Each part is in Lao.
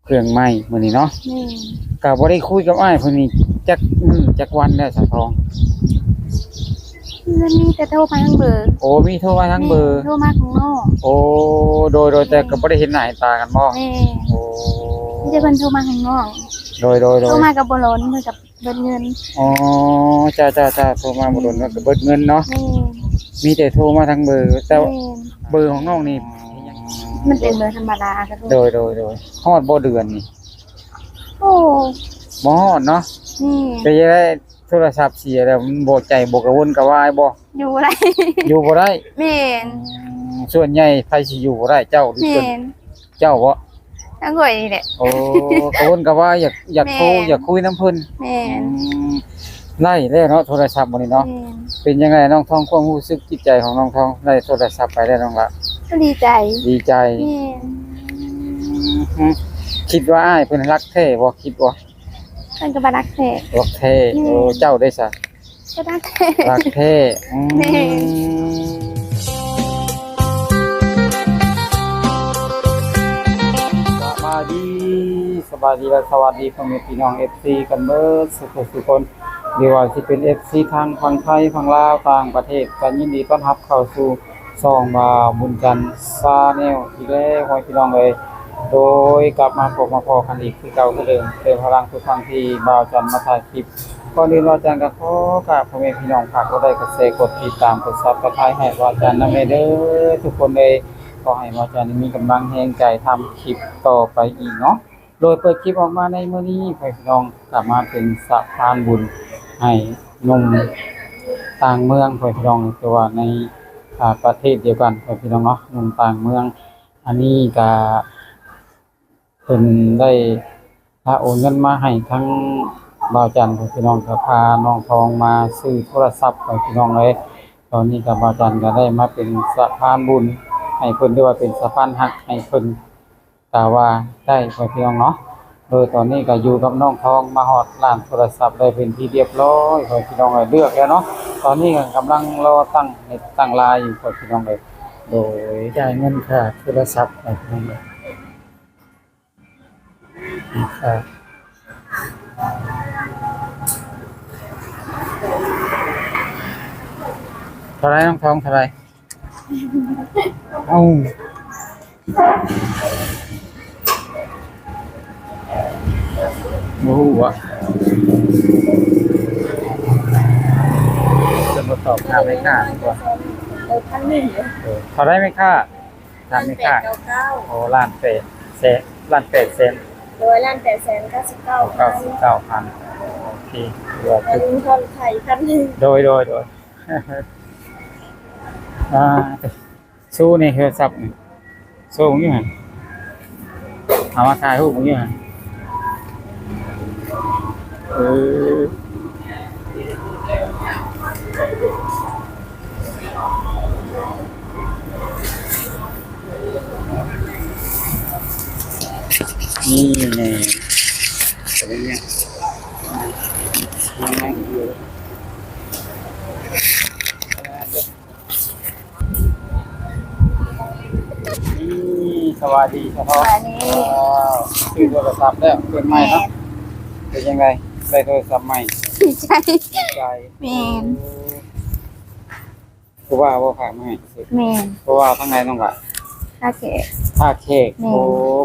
ເຄື່ອງໃໝ່ມື້ນີ້ເນາະ. ແມ່ນ. ກໍບໍ່ໄດ້ຄຸຍກັບອ້າຍເພິ່ນນີ້ຈັກມື້ຈັກວັນແລ້ວສາວທອງ? ເພິ່ນມີແຕ່ໂທມາທາງເບີ. ໂອ້ ມີໂທມາທາງເບີ. ແມ່ນ ໂທມາຂ້າງນອກ. ໂອ້ ໂດຍໆ ແຕ່ກໍບໍ່ໄດ້ເຫັນໜ້າເຫັນຕາກັນບໍ? ແມ່ນ. ໂອ້ ມີແຕ່ເພິ່ນໂທມາຂ້າງນອກ. ໂດຍໆໆ ໂທມາກໍບໍ່ລົນ ເພິ່ນກໍເບິດເງິນ. ອໍ ເຈົ້າໆໆ ໂທມາບໍ່ດົນ ແມ່ນ ກໍເບິດເງິນເນາະ. ແມ່ນ. ມີແຕ່ໂທມາທາງເບີ ແຕ່ ແມ່ນ ເບີຂອງນ້ອງນີ້ ມັນເປັນເບີທຳມະດາ. ໂດຍໆໆ ຮອດບໍ່ເດືອນນີ້? ໂອ້ ບໍ່ຮອດເນາະ. ແມ່ນ. ເປັນຈັ່ງໃດ ໂທລະສັບເສຍແລ້ວ ມັນບໍ່ ໃຈບໍ່ກະວົນກະວາຍບໍ່? ຢູ່ບໍ່ໄດ້ ຢູ່ບໍ່ໄດ້. ແມ່ນ. ອືມ ສ່ວນໃຫຍ່ໃຜຊິຢູ່ບໍ່ໄດ້ ເຈົ້າຫຼືເພິ່ນ? ແມ່ນ. ເຈົ້າບໍ? ທາງຂ້ອຍນີ້ແຫຼະ. ໂອ້ ກະວົນກະວາຍ ຢາກ ຢາກໂທ ແມ່ນ ຢາກຄຸຍນຳເພິ່ນ. ແມ່ນ. ອືມ ໄດ້ແລ້ວເນາະ ໂທລະສັບມື້ນີ້ເນາະ. ແມ່ນ. ເປັນຈັ່ງໃດນ້ອງທອງ ຄວາມຮູ້ສຶກຈິດໃຈຂອງນ້ອງທອງ ໄດ້ໂທລະສັບໄປແລ້ວນ້ອງລະ? ກໍດີໃຈ. ດີໃຈ. ແມ່ນ. ອືມ ຄິດວ່າອ້າຍເພິ່ນຮັກແທ້ບໍ່? ຄິດບໍ່? ເພິ່ນກໍບໍ່ຮັກແທ້. ຮັກແທ້. ແມ່ນ. ໂອ້ ເຈົ້າເດ້ຊະ? ກໍຮັກແທ້. ຮັກແທ້. ອືມ ແມ່ນ. ສະບາຍດີ ສະບາຍດີ ແລະ ສະຫວັດດີພໍ່ແມ່ພີ່ນ້ອງ ເອັຟຊີ ກັນເບິດສູ່ຜູ້ສູ່ຄົນ ຫຼືວ່າຊິເປັນ ເອັຟຊີ ທາງຝັ່ງໄທ ຝັ່ງລາວ ຕ່າງປະເທດ ກໍຍິນດີຕ້ອນຮັບເຂົ້າສູ່ຊ່ອງບ່າວບຸນຈັນ Channel ອີກແລ້ວ ພໍ່ແມ່ພີ່ນ້ອງເອີຍ. ໂດຍ ກັບມາພົບມາພໍ້ກັນອີກຄືເກົ່າຄືເດີມ ເຕີມພະລັງທຸກຄັ້ງທີ່ບ່າວຈັນມາຖ່າຍຄລິບ. ກ່ອນອື່ນບ່າວຈັນກໍຂໍຝາກພໍ່ແມ່ພີ່ນ້ອງ ຝາກກົດໄລ ກົດແຊ ກົດຕິດຕາມ ກົດ Subscribe ໃຫ້ບ່າວຈັນນຳແດ່ເດີທຸກຄົນເອີຍ. ຂໍໃຫ້ບ່າວຈັນມີກຳລັງແຮງໃຈທຳຄລິບຕໍ່ໄປອີກເນາະ. ໂດຍເປີດຄລິບອອກມາໃນມື້ນີ້ ພໍ່ແມ່ພີ່ນ້ອງ ກໍມາເປັນສະພານບຸນໃຫ້ໜຸ່ມຕ່າງເມືອງ ພໍ່ແມ່ພີ່ນ້ອງ ແຕ່ວ່າໃນ ອ່າ ປະເທດດຽວກັນ ພໍ່ແມ່ພີ່ນ້ອງເນາະ ໜຸ່ມຕ່າງເມືອງ. ອັນນີ້ກໍເພິ່ນໄດ້ ພາໂອນເງິນມາໃຫ້ທາງບ່າວຈັນ ພີ່ນ້ອງ ກໍພານ້ອງທອງມາຊື້ໂທລະສັບ ພີ່ນ້ອງເອີຍ. ຕອນນີ້ກໍບ່າວຈັນກໍໄດ້ມາເປັນສະພານບຸນໃຫ້ເພິ່ນ ຫຼືວ່າເປັນສະພານຮັກໃຫ້ເພິ່ນ ກໍວ່າໄດ້ ພີ່ນ້ອງເນາະ. ໂດຍຕອນນີ້ກໍຢູ່ກັບນ້ອງທອງ ມາຮອດຮ້ານໂທລະສັບໄດ້ເປັນທີ່ລຽບຮ້ອຍ ພີ່ນ້ອງເອີຍ ເລືອກແລ້ວເນາະ. ຕອນນີ້ກໍກຳລັງລໍຕັ້ງເນັດຕັ້ງລາຍຢູ່ ພີ່ນ້ອງເອີຍ. ໂດຍ ຈ່າຍເງິນຄ່າໂທລະສັບ ພີ່ນ້ອງເອີຍ. ເອີ ເທົ່າໃດນ້ອງທອງ ເທົ່າໃດ? ເອົ້າ ບໍ່ຮູ້ຫວະ ຈະບໍ່ຕອບຖາມແມ່ຄ້າດີກວ່າ. ເອີ ພັນໜຶ່ງເດີ. ເອີ ເທົ່າໃດແມ່ຄ້າ? ຖາມແມ່ຄ້າ. ລ້ານແປດເກົ້າເກົ້າ. ໂອ້ ລ້ານແປດແສນ ລ້ານແປດແສນ. ໂດຍ ລ້ານແປດແສນເກົ້າສິບເກົ້າພັນ. ເກົ້າສິບເກົ້າພັນ. ໂອເຄ ຖືວ່າຖືກ. ຜ່ອນໄຖພັນໜຶ່ງ. ໂດຍ ໂດຍ ໂດຍ. ອ່າ ຊູນີ້ໂທລະສັບນີ້ ຊູຢູ່ຫັ້ນ ເອົາມາຖ່າຍຮູບຢູ່ຫັ້ນ. ເອີ ນີ້ແນ່ ເປັນຫຍັງ? ນີ້ ສະບາຍດີສາວທອງ. ສະບາຍດີ. ວ້າວ ຊື້ໂທລະສັບແລ້ວ ເປັນໃໝ່ເນາະ. ແມ່ນ. ເປັນຈັ່ງໃດ ໄດ້ໂທລະສັບໃໝ່? ດີໃຈ. ດີໃຈ. ແມ່ນ. ໂອ້ ຜູ້ບ່າວບໍ່ຝາກມາໃຫ້? ແມ່ນ. ຜູ້ບ່າວທາງໃດນ້ອງຫຼ້າ? ທ່າແຂກ. ທ່າແຂກ. ແມ່ນ. ໂອ້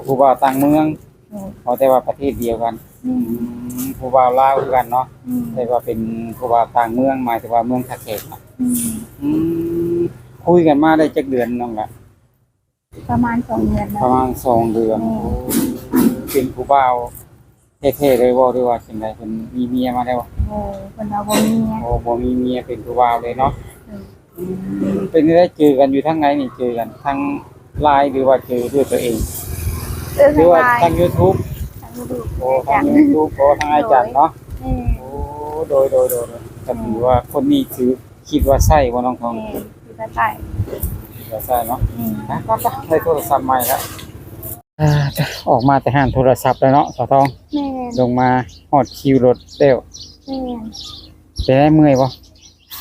ຜູ້ບ່າວຕ່າງເມືອງ. ແມ່ນ. ອໍ ແຕ່ວ່າປະເທດດຽວກັນ. ແມ່ນ. ອືມ ຜູ້ບ່າວລາວຄືກັນເນາະ. ແມ່ນ. ແຕ່ວ່າເປັນຜູ້ບ່າວຕ່າງເມືອງ ໝາຍເຖິງວ່າເມືອງທ່າແຂກເນາະ. ແມ່ນ. ອືມ ຄຸຍກັນມາໄດ້ຈັກເດືອນນ້ອງຫຼ້າ? ປະມານສອງເດືອນແລ້ວ. ປະມານສອງເດືອນ. ແມ່ນ. ໂອ້ ເປັນຜູ້ບ່າວແທ້ໆເລີຍບໍ່ ຫຼືວ່າຈັ່ງໃດ? ເພິ່ນມີເມຍມາແລ້ວບໍ່? ໂອ້ ເພິ່ນວ່າບໍ່ມີເມຍ. ໂອ້ ບໍ່ມີເມຍ ເປັນຜູ້ບ່າວເລີຍເນາະ. ເອີ ອືມ ເປັນໄດ້ເຈີກັນຢູ່ທາງໃດນີ້? ເຈີກັນທາງ LINE ຫຼືວ່າເຈີດ້ວຍຕົວເອງ? ເຈີທາງ LINE ຫຼືວ່າທາງ YouTube? ທາງ YouTube. ໂອ້ ທາງ YouTube. ໂອ້ ທາງອ້າຍຈັນເນາະ. ໂດຍ. ແມ່ນ. ໂອ້ ໂດຍໆໆ ກໍຖືວ່າຄົນນີ້ຖື ຄິດວ່າໃຊ້ບໍ່ນ້ອງທອງ? ແມ່ນ ຄິດວ່າໃຊ້. ຄິດວ່າໃຊ້ເນາະ. ແມ່ນ. ໄປໆ ໄດ້ໂທລະສັບໃໝ່ແລ້ວ. ອ່າ ອອກມາແຕ່ຮ້ານໂທລະສັບແລ້ວເນາະສາວທອງ. ແມ່ນ. ລົງມາຮອດຄິວລົດແລ້ວ. ແມ່ນ. ເປັນໃດ ເມື່ອຍບໍ່?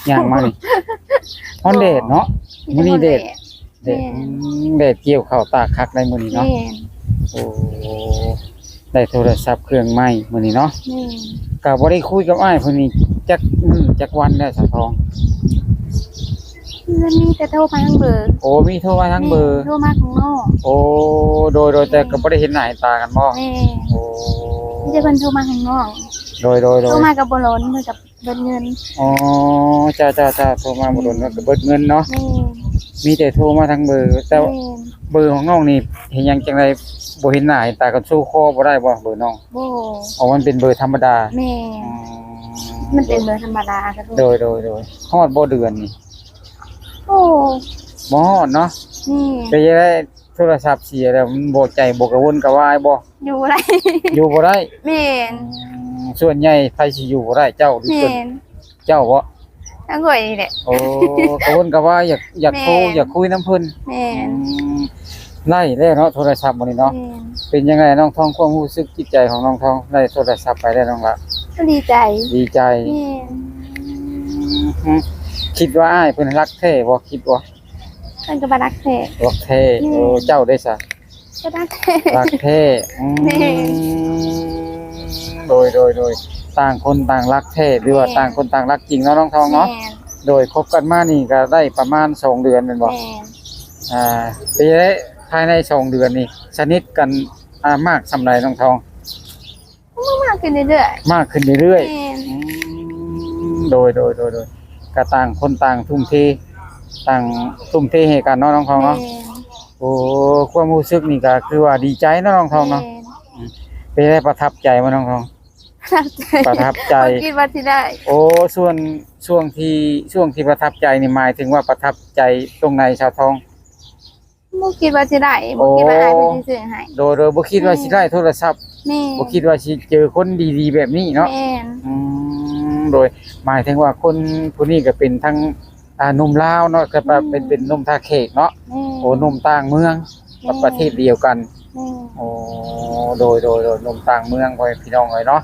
ຍ່າງມານີ້ ຮ້ອນແດດເນາະ. ມື້ນີ້ແດດ ແດດ. ແມ່ນ. ອືມ ແດດກ່ຽວເຂົ້າຕາກຄັກໄດ໋ມື້ນີ້ເນາະ. ແມ່ນ. ໂອ້ ໄດ້ໂທລະສັບເຄື່ອງໃໝ່ມື້ນີ້ເນາະ. ແມ່ນ. ກໍບໍ່ໄດ້ຄຸຍກັບອ້າຍເພິ່ນນີ້ຈັກມື້ຈັກວັນແລ້ວສາວທອງ? ເພິ່ນມີແຕ່ໂທມາທາງເບີ. ໂອ້ ມີໂທມາທາງເບີ. ແມ່ນ ໂທມາຂ້າງນອກ. ໂອ້ ໂດຍໆ ແຕ່ກໍບໍ່ໄດ້ເຫັນໜ້າເຫັນຕາກັນບໍ? ແມ່ນ. ໂອ້ ມີແຕ່ເພິ່ນໂທມາຂ້າງນອກ. ໂດຍໆໆ ໂທມາກໍບໍ່ດົນ ເພິ່ນກໍ ເບິດເງິນ. ອໍ ເຈົ້າໆໆ ໂທມາບໍ່ດົນ ອືມ ກໍເບິດເງິນເນາະ. ແມ່ນ. ມີແຕ່ໂທມາທາງເບີ ແຕ່ ແມ່ນ ເບີຂອງນ້ອງນີ້ເຮັດຫຍັງຈັ່ງໃດ ບໍ່ເຫັນໜ້າເຫັນຕາກັນ ໂຊຄໍບໍ່ໄດ້ບໍ່ເບີນ້ອງ? ບໍ່. ອໍ ມັນເປັນເບີທຳມະດາ. ແມ່ນ. ອືມ ມັນເປັນເບີທຳມະດາກະໂທ. ໂດຍໆໆ ຮອດບໍ່ເດືອນນີ້? ໂອ້ ບໍ່ຮອດເນາະ. ແມ່ນ. ເປັນຈັ່ງໃດ ໂທລະສັບເສຍແລ້ວ ມັນບໍ່ ໃຈບໍ່ກະວົນກະວາຍບໍ່? ຢູ່ບໍ່ໄດ້ ຢູ່ບໍ່ໄດ້. ແມ່ນ. ອືມ ສ່ວນໃຫຍ່ໃຜຊິຢູ່ບໍ່ໄດ້ ເຈົ້າຫຼືເພິ່ນ? ແມ່ນ. ເຈົ້າບໍ? ທາງຂ້ອຍນີ້ແຫຼະ. ໂອ້ ກະວົນກະວາຍ ຢາກ ຢາກໂທ ແມ່ນ ຢາກຄຸຍນຳເພິ່ນ. ແມ່ນ. ອືມ ໄດ້ແລ້ວເນາະ ໂທລະສັບມື້ນີ້ເນາະ. ແມ່ນ. ເປັນຈັ່ງໃດນ້ອງທອງ ຄວາມຮູ້ສຶກຈິດໃຈຂອງນ້ອງທອງ ໄດ້ໂທລະສັບໄປແລ້ວນ້ອງລະ? ກໍດີໃຈ. ດີໃຈ. ແມ່ນ. ອືມ ຄິດວ່າອ້າຍເພິ່ນຮັກແທ້ບໍ່? ຄິດບໍ່? ເພິ່ນກໍວ່າຮັກແທ້. ຮັກແທ້. ແມ່ນ. ໂອ້ ເຈົ້າເດ້ສະ? ກໍຮັກແທ້. ຮັກແທ້. ອືມ ແມ່ນ. ໂດຍໆໆ ຕ່າງຄົນຕ່າງຮັກແທ້ ຫຼືວ່າ ແມ່ນ ຕ່າງຄົນຕ່າງຮັກຈິງເນາະ ນ້ອງທອງເນາະ. ແມ່ນ. ໂດຍ ຄົບກັນມານີ້ກໍໄດ້ປະມານສອງເດືອນແມ່ນບໍ່? ແມ່ນ. ອ່າ ເປັນໃດ ພາຍໃນສອງເດືອນນີ້ ສະໜິດກັນ ອ່າ ມາກສ່ຳໃດນ້ອງທອງ? ມັນມາກຂຶ້ນເລື້ອຍໆ. ມາກຂຶ້ນເລື້ອຍໆ. ແມ່ນ. ອືມ ໂດຍໆໆໆ ກະຕ່າງຄົນຕ່າງທຸ່ມເທ ຕ່າງທຸ່ມເທໃຫ້ກັນເນາະ ນ້ອງທອງເນາະ. ແມ່ນ. ໂອ້ ຄວາມຮູ້ສຶກນີ້ກະຄືວ່າດີໃຈເນາະ ນ້ອງທອງເນາະ. ແມ່ນ. ອືມ ເປັນໃດ ປະທັບໃຈບໍ່ ນ້ອງທອງ? ປະທັບໃຈ. ປະທັບໃຈ. ບໍ່ຄິດວ່າຊິໄດ້. ໂອ້ ຊ່ວງ ຊ່ວງທີ່ ຊ່ວງທີ່ປະທັບໃຈນີ້ ໝາຍເຖິງວ່າປະທັບໃຈຕົງໃດ ສາວທອງ? ບໍ່ຄິດວ່າຊິໄດ້ ບໍ່ຄິດວ່າ ໂອ້ ອ້າຍເພິ່ນຊິຊື້ໃຫ້. ໂດຍໆ ບໍ່ຄິດວ່າຊິໄດ້ ແມ່ນ ໂທລະສັບ. ແມ່ນ. ບໍ່ຄິດວ່າຊິເຈີຄົນດີໆແບບນີ້ເນາະ. ແມ່ນ. ອືມ ໂດຍ ໝາຍເຖິງວ່າຄົນຜູ້ນີ້ກໍເປັນທັງ ອ່າ ໜຸ່ມລາວເນາະ ກໍ ອືມ ເປັນ ເປັນໜຸ່ມທ່າແຂກເນາະ. ແມ່ນ. ໂອ້ ໜຸ່ມຕ່າງເມືອງ ແມ່ນ ປະເທດດຽວກັນ. ແມ່ນ. ໂອ້ ໂດຍໆໆ ໜຸ່ມຕ່າງເມືອງ ພໍ່ແມ່ພີ່ນ້ອງເອີຍເນາະ.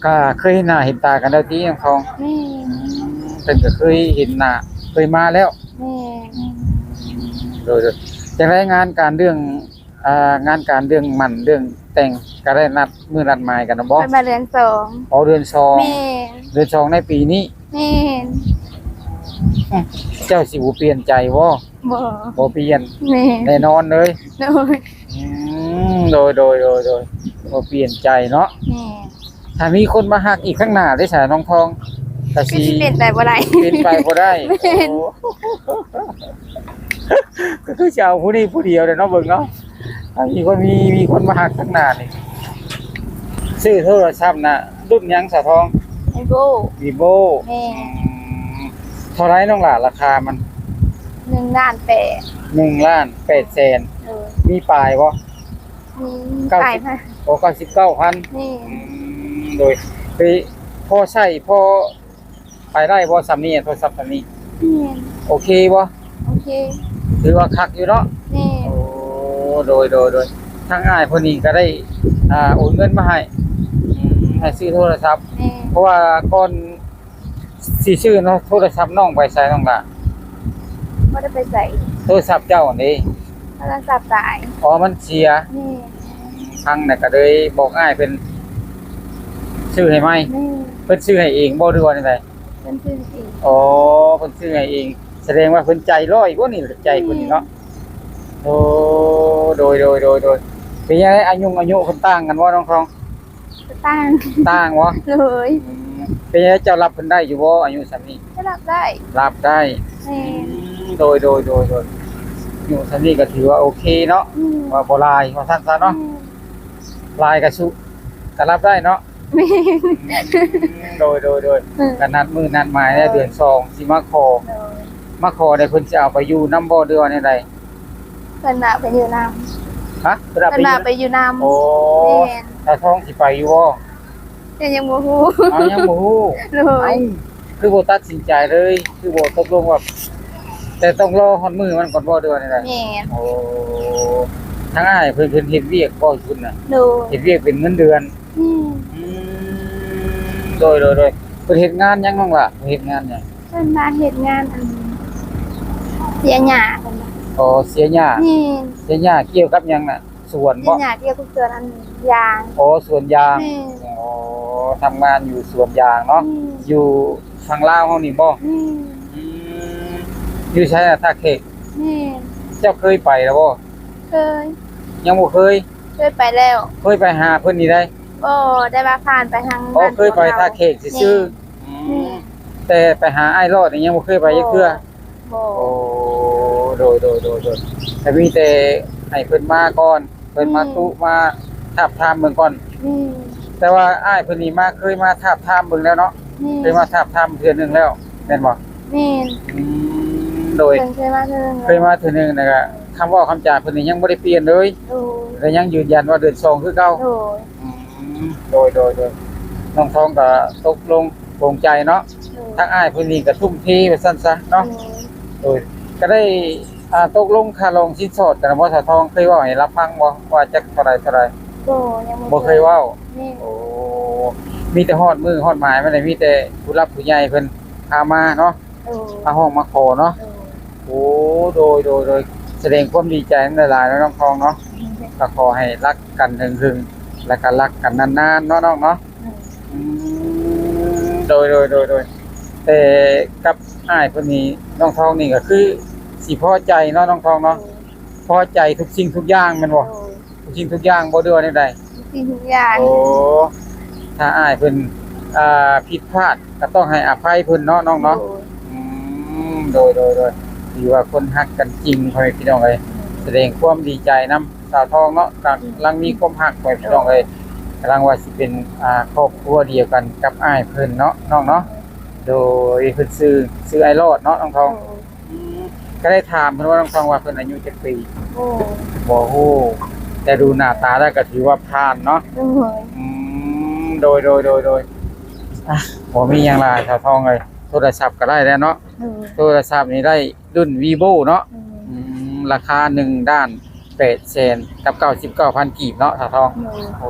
ກະເຄີຍເຫັນໜ້າເຫັນຕາກັນແລ້ວຕິ ນ້ອງທອງ? ແມ່ນ. ອືມ ເພິ່ນກໍເຄີຍເຫັນໜ້າ ເຄີຍມາແລ້ວ. ແມ່ນ. ອືມ ໂດຍໆ ຈັ່ງໃດ ງານການເລື່ອງ ອ່າ ງານການເລື່ອງໝັ້ນເລື່ອງແຕ່ງ ກໍໄດ້ນັດມື້ນັດໝາຍກັນແລ້ວບໍ່? ເພິ່ນວ່າເດືອນສອງ. ອໍ ເດືອນສອງ. ແມ່ນ. ເດືອນສອງໃນປີນີ້? ແມ່ນ. ເຈົ້າຊິບໍ່ປ່ຽນໃຈບໍ່? ບໍ່ ບໍ່ປ່ຽນ. ແມ່ນ. ແນ່ນອນເລີຍ. ໂດຍ. ອືມ ໂດຍໆໆໆ ບໍ່ປ່ຽນໃຈເນາະ. ແມ່ນ. ຖ້າມີຄົນມາຮັກອີກຂ້າງໜ້າເດ້ສະ ນ້ອງທອງ ກະຊິ ກໍຊິເປັນໄປບໍ່ໄດ້. ເປັນໄປບໍ່ໄດ້. ແມ່ນ. ໂອ້ ກໍຄືຊິເອົາຜູ້ນີ້ຜູ້ດຽວແຫຼະເນາະ ເບິ່ງເນາະ. ຖ້າມີຄົນ ມີ ມີຄົນມາຮັກຂ້າງໜ້ານີ້. ຊື້ໂທລະສັບນະ ລຸ້ນຫຍັງສະທອງ? ວີໂວ. ວີໂວ. ແມ່ນ. ອືມ ເທົ່າໃດນ້ອງຫຼ້າ ລາຄາມັນ? ໜຶ່ງລ້ານແປດ. ໜຶ່ງລ້ານແປດແສນ. ໂດຍ. ມີປາຍບໍ່? ມີ ເກົ້າສິບ ປາຍພັນ. ໂອ້ ເກົ້າສິບເກົ້າພັນ. ແມ່ນ. ອືມ ໂດຍ ໄປພໍໃຊ້ພໍໄປໄດ້ບໍ່ສ່ຳນີ້ ໂທລະສັບສ່ຳນີ້? ແມ່ນ. ໂອເຄບໍ່? ໂອເຄ. ຖືວ່າຄັກຢູ່ເນາະ? ແມ່ນ. ໂອ້ ໂດຍໆໆ ທາງອ້າຍເພິ່ນນີ້ກໍໄດ້ ອ່າ ໂອນເງິນມາໃຫ້ ອືມ ໃຫ້ຊື້ໂທລະສັບ. ແມ່ນ. ເພາະວ່າກ່ອນ ຊິຊື້ເນາະ ໂທລະສັບນ້ອງໄປໃສນ້ອງຫຼ້າ? ບໍ່ໄດ້ໄປໃສ. ໂທລະສັບເຈົ້າຫັ້ນເດ? ໂທລະສັບຕາຍ. ອໍ ມັນເສຍ. ແມ່ນ. ພັງນະ ກໍເລີຍບອກອ້າຍເພິ່ນຊື້ໃຫ້ໃໝ່. ແມ່ນ. ເພິ່ນຊື້ໃຫ້ເອງບໍ່ ຫຼືວ່າແນວໃດ? ເພິ່ນຊື້ໃຫ້ເອງ. ອໍ ເພິ່ນຊື້ໃຫ້ເອງ ສະແດງວ່າເພິ່ນໃຈຮ້ອຍບໍ່ນີ້ ໃຈເພິ່ນນີ້ເນາະ. ແມ່ນ. ໂອ້ ໂດຍໆໆໆ ເປັນຈັ່ງໃດ ອາຍຸ ອາຍຸເພິ່ນຕ່າງກັນບໍ່ ນ້ອງທອງ? ຕ່າງ. ຕ່າງບໍ່? ໂດຍ. ອືມ ເປັນຈັ່ງໃດ ເຈົ້າຮັບເພິ່ນໄດ້ຢູ່ບໍ່ ອາຍຸສ່ຳນີ້? ກໍຮັບໄດ້. ຮັບໄດ້. ແມ່ນ. ອືມ ໂດຍໆໆໆ ອາຍຸສ່ຳນີ້ກໍຖືວ່າໂອເຄເນາະ. ອືມ ວ່າບໍ່ຫຼາຍວ່າຊັ້ນຊະເນາະ. ອືມ ຫຼາຍກໍສູ້ ກໍຮັບໄດ້ເນາະ. ແມ່ນ. ອືມ ໂດຍໆໆ ອືມ ກໍນັດມື້ນັດໝາຍແລ້ວ ເອີ ເດືອນສອງຊິມາຂໍ. ໂດຍ. ມາຂໍໄດ້ ເພິ່ນຊິເອົາໄປຢູ່ນຳບໍ່ ຫຼືວ່າແນວໃດ? ເພິ່ນວ່າໄປຢູ່ນຳ. ຮະ? ເພິ່ນວ່າໄປຢູ່ນຳ. ໂອ້ ແມ່ນ. ຕາທອງຊິໄປຢູ່ບໍ່? ແຕ່ຍັງບໍ່ຮູ້. ເອົ້າ ຍັງບໍ່ຮູ້. ໂດຍ. ເອົ້າ ຄືບໍ່ຕັດສິນໃຈເລີຍ ຄືບໍ່ຕົກລົງວ່າ ແຕ່ຕ້ອງລໍຮອດມື້ມັນກ່ອນບໍ່ ຫຼືວ່າແນວໃດ? ແມ່ນ. ໂອ້ ທາງອ້າຍເພິ່ນ ເພິ່ນເຮັດວຽກບໍ່ຢູ່ພຸ້ນນະ? ໂດຍ. ເຮັດວຽກເປັນເງິນເດືອນ. ອືມ ອືມ ໂດຍໆໆ ເພິ່ນເຮັດງານຫຍັງນ້ອງຫຼ້າ? ເຮັດງານຫຍັງ? ເພິ່ນວ່າເຮັດງານ ອັນ ເສຍຫຍ້າເພິ່ນວ່າ. ອໍ ເສຍຫຍ້າ. ແມ່ນ. ເສຍຫຍ້າກ່ຽວກັບຫຍັງນະ? ສວນບໍ່? ເຮັດຫຍັງ? ກ່ຽວກັບສວນອັນຢາງ. ອໍ ສວນຢາງ. ແມ່ນ. ອໍ ທຳງານຢູ່ສວນຢາງເນາະ. ແມ່ນ. ຢູ່ຝັ່ງລາວເຮົານີ້ບໍ່? ແມ່ນ. ອືມ ຢູ່ໃສນະ ທ່າແຂກ? ແມ່ນ. ເຈົ້າເຄີຍໄປແລ້ວບໍ່? ເຄີຍ. ຍັງບໍ່ເຄີຍ? ເຄີຍໄປແລ້ວ. ເຄີຍໄປຫາເພິ່ນນີ້ໄດ໋? ບໍ່ ແຕ່ວ່າຜ່ານໄປທາງ. ອໍ ເຄີຍໄປທ່າແຂກຊື່ໆ. ອືມ ແຕ່ໄປຫາອ້າຍລອດນີ້ຍັງບໍ່ເຄີຍໄປຈັກເທື່ອ? ບໍ່. ໂອ້ ໂດຍໆໆ ແຕ່ມີແຕ່ໃຫ້ເພິ່ນມາກ່ອນ ເພິ່ນມາ ອືມ ຕຸມາທາບທາມເບິ່ງກ່ອນ. ອືມ ແຕ່ວ່າອ້າຍເພິ່ນນີ້ມາ ເຄີຍມາທາບທາມເບິ່ງແລ້ວເນາະ? ອືມ ເຄີຍມາທາບທາມເທື່ອໜຶ່ງແລ້ວແມ່ນບໍ່? ແມ່ນ. ອືມ ໂດຍ ເພິ່ນເຄີຍມາເທື່ອໜຶ່ງ ເຄີຍມາເທື່ອໜຶ່ງ ແລ້ວກໍຄຳເວົ້າຄຳຈາເພິ່ນນີ້ຍັງບໍ່ໄດ້ປ່ຽນເລີຍ? ໂດຍ. ແລະຍັງຢືນຢັນວ່າເດີນສອງຄືເກົ່າ? ໂດຍ. ອືມ ໂດຍໆ ນ້ອງທອງກໍຕົກລົງ ໂປງໃຈເນາະ. ໂດຍ. ທາງອ້າຍເພິ່ນນີ້ກໍທຸ່ມເທວ່າຊັ້ນຊະເນາະ. ໂດຍ. ໂດຍ ກໍໄດ້ ອ່າ ຕົກລົງຄ່າລອງສິນສອດກັນແລ້ວບໍ່ ສາວທອງ? ເຄີຍເວົ້າໃຫ້ລາວຟັງບໍ່ ວ່າຈັກເທົ່າໃດເທົ່າໃດ? ບໍ່ ຍັງບໍ່ ບໍ່ເຄີຍເວົ້າ. ແມ່ນ. ໂອ້ ມີແຕ່ຮອດມື້ຮອດໝາຍມາແລ້ວ ມີແຕ່ຜູ້ຫຼັກຜູ້ໃຫຍ່ເພິ່ນພາມາເນາະ. ໂດຍ. ມາຮ້ອງມາຂໍເນາະ. ໂດຍ. ໂອ້ ໂດຍໆ ສະແດງຄວາມດີໃຈນຳຫຼາຍໆເນາະ ນ້ອງທອງເນາະ. ອືມ ກໍຂໍໃຫ້ຮັກກັນເຖິງໆ ແລ້ວກໍຮັກກັນນານໆເນາະ ນ້ອງເນາະ. ອືມ ອືມ ໂດຍໆ ແຕ່ກັບອ້າຍເພິ່ນນີ້ ນ້ອງທອງນີ້ກໍຄືຊິພໍໃຈເນາະ ນ້ອງທອງເນາະ. ໂດຍ. ພໍໃຈທຸກສິ່ງທຸກຢ່າງແມ່ນບໍ່? ໂດຍ. ທຸກສິ່ງທຸກຢ່າງບໍ່ ຫຼືວ່າແນວໃດ? ທຸກສິ່ງທຸກຢ່າງ. ໂອ້ ຖ້າອ້າຍເພິ່ນ ອ່າ ຜິດພາດກໍຕ້ອງໃຫ້ອະໄພເພິ່ນເນາະ ນ້ອງເນາະ. ໂດຍ. ອືມ ໂດຍໆ ຖືວ່າຄົນຮັກກັນຈິງ ພໍ່ແມ່ພີ່ນ້ອງເອີຍ. ອືມ ສະແດງຄວາມດີໃຈນຳ ສາວທອງເນາະ ກຳລັງມີຄວາມຮັກ ພໍ່ແມ່ພີ່ນ້ອງເອີຍ. ໂດຍ. ກຳລັງວ່າຊິເປັນ ອ່າ ຄອບຄົວດຽວກັນກັບອ້າຍເພິ່ນເນາະ ນ້ອງເນາະ. ໂດຍ. ເພິ່ນຊື່ ຊື່ອ້າຍລອດເນາະ ນ້ອງທອງ. ໂດຍ. ອືມ ກໍໄດ້ຖາມເພິ່ນວ່າ ນ້ອງທອງ ວ່າເພິ່ນອາຍຸຈັກປີ? ໂອ້ ບໍ່ຮູ້ ແຕ່ດູໜ້າຕາແລ້ວກໍຖືວ່າຜ່ານເນາະ. ໂດຍ. ອືມ ໂດຍໆ ອ່ະ ບໍ່ມີຫຍັງຫຼາຍ ສາວທອງເອີຍ. ໂທລະສັບກໍໄດ້ແລ້ວເນາະ. ໂດຍ. ໂທລະສັບນີ້ໄດ້ ລຸ້ນ Vivo ເນາະ. ອືມ ອືມ ລາຄາໜຶ່ງລ້ານແປດແສນກັບເກົ້າສິບເກົ້າພັນກີບເນາະ ສາວທອງ. ໂດຍ. ໂອ້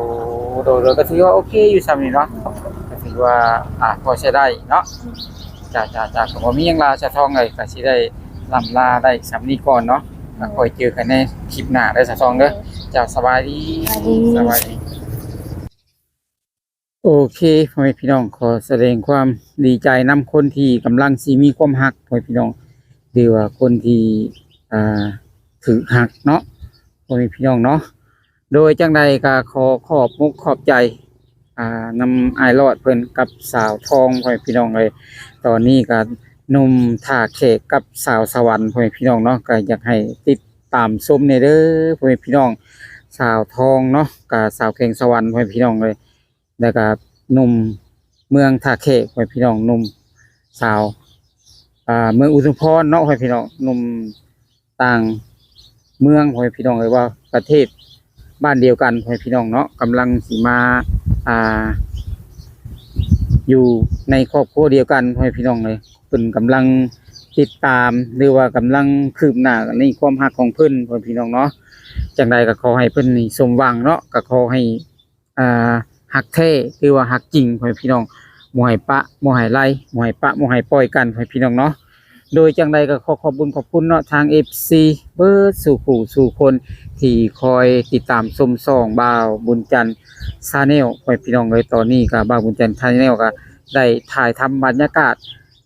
ໂດຍໆ ກໍຖືວ່າໂອເຄຢູ່ຊ່ຳນີ້ເນາະ. ໂດຍ. ກໍຖືວ່າ ອ່າ ພໍໃຊ້ໄດ້ເນາະ. ອືມ ຈ້າໆໆ ກໍບໍ່ມີຫຍັງຫຼາຍ ສາວທອງເອີຍ. ກໍຊິໄດ້ລ່ຳລາໄດ້ຊ່ຳນີ້ກ່ອນເນາະ. ໂດຍ. ກໍຄ່ອຍເຈີກັນໃນຄລິບໜ້າເດີ ສາວທອງເດີ. ໂດຍ. ເຈົ້າ ສະບາຍດີ. ສະບາຍດີ. ສະບາຍດີ. ໂອເຄ ພໍ່ແມ່ພີ່ນ້ອງ ຂໍສະແດງຄວາມດີໃຈນຳຄົນທີ່ກຳລັງຊິມີຄວາມຮັກ ພໍ່ແມ່ພີ່ນ້ອງ ຫຼືວ່າຄົນທີ່ ອ່າ ຖືກຮັກເນາະ ພໍ່ແມ່ພີ່ນ້ອງເນາະ. ໂດຍຈັ່ງໃດກໍຂໍຂອບມຸກຂອບໃຈ ອ່າ ນຳອ້າຍຫຼອດເພິ່ນກັບສາວທອງ ພໍ່ແມ່ພີ່ນ້ອງເອີຍ. ຕອນນີ້ກໍໜຸ່ມທ່າແຂກກັບສາວສະຫວັນ ພໍ່ແມ່ພີ່ນ້ອງເນາະ ກໍຢາກໃຫ້ຕິດຕາມຊົມແດ່ເດີ ພໍ່ແມ່ພີ່ນ້ອງ. ສາວທອງເນາະ ກໍສາວແຂວງສະຫວັນ ພໍ່ແມ່ພີ່ນ້ອງເອີຍ. ແລ້ວກໍໜຸ່ມເມືອງທ່າແຂກ ພໍ່ແມ່ພີ່ນ້ອງ ໜຸ່ມສາວ ອ່າ ເມືອງອຸທຸມພອນເນາະ ພໍ່ແມ່ພີ່ນ້ອງ ໜຸ່ມຕ່າງເມືອງ ພໍ່ແມ່ພີ່ນ້ອງເອີຍ ວ່າປະເທດບ້ານດຽວກັນ ພໍ່ແມ່ພີ່ນ້ອງເນາະ ກຳລັງຊິມາ ອ່າ ຢູ່ໃນຄອບຄົວດຽວກັນ ພໍ່ແມ່ພີ່ນ້ອງເອີຍ. ເພິ່ນກຳລັງຕິດຕາມ ຫຼືວ່າກຳລັງຄືບໜ້າໃນຄວາມຮັກຂອງເພິ່ນ ພໍ່ແມ່ພີ່ນ້ອງເນາະ. ຈັ່ງໃດກໍຂໍໃຫ້ເພິ່ນນີ້ສົມຫວັງເນາະ ກໍຂໍໃຫ້ ອ່າ ຮັກແທ້ ຫຼືວ່າຮັກຈິງ ພໍ່ແມ່ພີ່ນ້ອງ ບໍ່ໃຫ້ປະ ບໍ່ໃຫ້ໄລ່ ບໍ່ໃຫ້ປະ ບໍ່ໃຫ້ປ່ອຍກັນ ພໍ່ແມ່ພີ່ນ້ອງເນາະ. ໂດຍຈັ່ງໃດກໍຂໍຂອບບຸນຂອບຄຸນເນາະ ທາງ ເອັຟຊີ ເບິດສູ່ຜູ້ສູ່ຄົນທີ່ຄອຍຕິດຕາມຊົມຊ່ອງບ່າວບຸນຈັນ Channel ພໍ່ແມ່ພີ່ນ້ອງເອີຍ. ຕອນນີ້ກໍບ່າວບຸນຈັນ Channel ກໍໄດ້ຖ່າຍທຳບັນຍາກາດ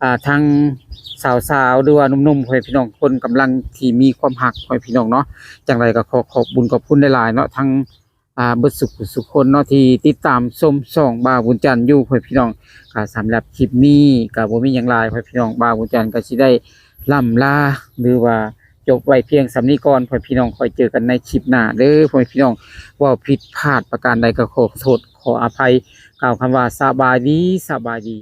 ອ່າ ທັງສາວໆ ຫຼືວ່າໜຸ່ມໆ ພໍ່ແມ່ພີ່ນ້ອງ ຄົນກຳລັງທີ່ມີຄວາມຮັກ ພໍ່ແມ່ພີ່ນ້ອງເນາະ. ຈັ່ງໃດກໍຂໍຂອບບຸນຂອບຄຸນຫຼາຍໆເນາະ ທັງ ອ່າ ເບິດສຸຂສຸຄົນເນາະ ທີ່ຕິດຕາມຊົມຊ່ອງບ່າວບຸນຈັນຢູ່ ພໍ່ແມ່ພີ່ນ້ອງ. ກໍສຳລັບຄລິບນີ້ກໍບໍ່ມີຫຍັງຫຼາຍ ພໍ່ແມ່ພີ່ນ້ອງ ບ່າວບຸນຈັນກໍຊິໄດ້ລ່ຳລາ ຫຼືວ່າຈົບໄວ້ພຽງສ່ຳນີ້ກ່ອນ ພໍ່ແມ່ພີ່ນ້ອງ. ຄ່ອຍເຈີກັນໃນຄລິບໜ້າເດີ ພໍ່ແມ່ພີ່ນ້ອງ. ເວົ້າຜິດພາດປະການໃດກໍຂໍໂທດ ຂໍອະໄພ ກ່າວຄຳວ່າສະບາຍດີ ສະບາຍດີ.